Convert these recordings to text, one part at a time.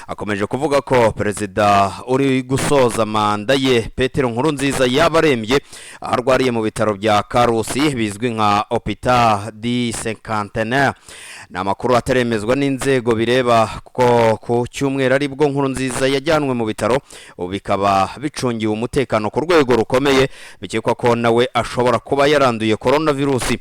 Akomeje kuvuga ko perezida uri gusoza manda ye, Petero Nkurunziza, yaba arembye, aho arwariye mu bitaro bya Karusi bizwi nka Hôpital du Cinquantenaire. Ni amakuru ataremezwa n'inzego bireba ko ku cyumweru aribwo Nkurunziza yajyanwe mu bitaro, ubu bikaba bicungiwe umutekano ku rwego rukomeye. Bikekwa ko nawe ashobora kuba yaranduye coronavirus.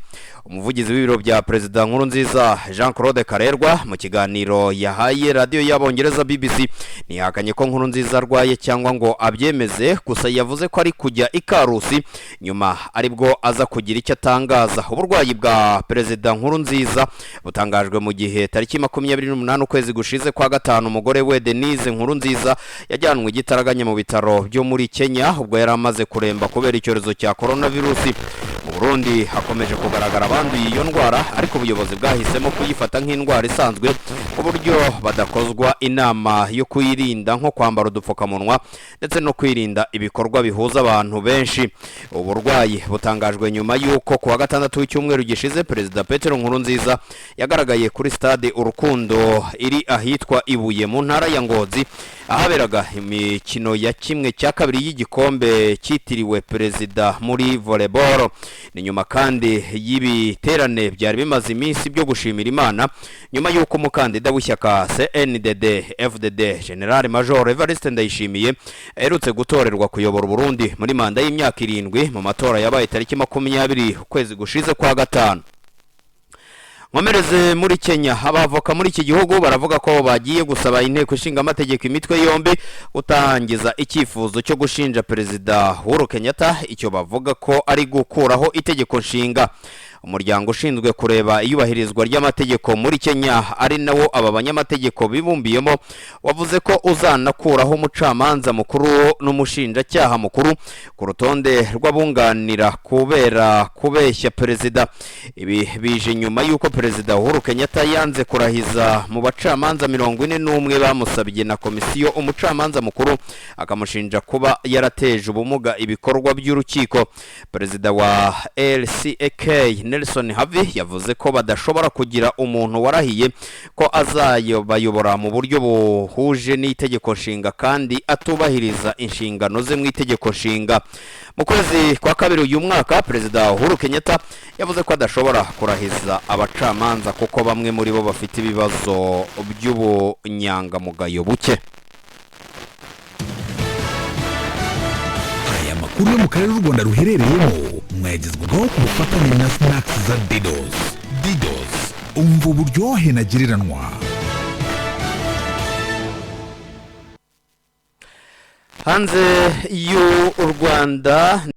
Umuvugizi w'ibiro bya Perezida Nkurunziza, Jean Claude Karerwa, mu kiganiro yahaye radiyo y'Abongereza BBC, ntihakanye ko Nkurunziza arwaye cyangwa ngo abyemeze. Gusa yavuze ko ari kujya i Karusi, nyuma aribwo aza kugira icyo atangaza. Uburwayi bwa Perezida Nkurunziza butangajwe mu gihe tariki 28 ukwezi gushize kwa gatanu, umugore we Denise Nkurunziza yajyanwe igitaraganya mu bitaro byo muri Kenya, ubwo yari amaze kuremba kubera icyorezo cya coronavirus. Mu Burundi hakomeje kugaragara abanduye iyo ndwara, ariko ubuyobozi bwahisemo kuyifata nk'indwara isanzwe, ku buryo badakozwa inama yo kuyirinda, nko kwambara udupfukamunwa ndetse no kwirinda ibikorwa bihuza abantu benshi. Uburwayi butangajwe nyuma y'uko ku wa gatandatu w'icyumweru gishize Perezida Petero Nkurunziza yagaragaye kuri Stade Urukundo iri ahitwa Ibuye mu ntara ya Ngozi, ahaberaga imikino ya 1/2 y'igikombe cyitiriwe perezida muri volleyball. Ni nyuma kandi y'ibiterane byari bimaze iminsi byo gushimira Imana nyuma y'uko umukandida w'ishyaka CNDD FDD, General Major Evariste Ndayishimiye, aherutse gutorerwa kuyobora Burundi muri manda y'imyaka 7 mu matora yabaye tariki 20 ukwezi gushize kwa gatanu. Nkomereze muri Kenya. Abavoka muri iki gihugu baravuga ko bagiye gusaba Inteko Ishinga Amategeko imitwe yombi gutangiza icyifuzo cyo gushinja Perezida Uhuru Kenyatta icyo bavuga ko ari gukuraho itegeko nshinga. Umuryango ushinzwe kureba iyubahirizwa ry'amategeko muri Kenya, ari nawo aba banyamategeko bibumbiyemo, wavuze ko uzanakuraho umucamanza mukuru n'umushinjacyaha mukuru ku rutonde rw'abunganira kubera kubeshya perezida. Ibi bije nyuma y'uko Perezida Uhuru Kenyatta yanze kurahiza mu bacamanza 41 bamusabye na komisiyo, umucamanza mukuru akamushinja kuba yarateje ubumuga ibikorwa by'urukiko. Perezida wa LCAK, Nelson Havi, yavuze ko badashobora kugira umuntu warahiye ko azabayobora mu buryo buhuje n'itegeko nshinga kandi atubahiriza inshingano ze mu itegeko nshinga. Mu kwezi kwa kabiri uyu mwaka, Perezida Uhuru Kenyatta yavuze ko adashobora kurahiza abacamanza kuko bamwe muri bo bafite ibibazo by'ubunyangamugayo buke. Aya makuru yo mu karere u Rwanda ruherereyemo mwayagezwagaho ku bufatanye na snacks za Didos. Didos, umva uburyohe ntagereranywa. Hanze y'u Rwanda.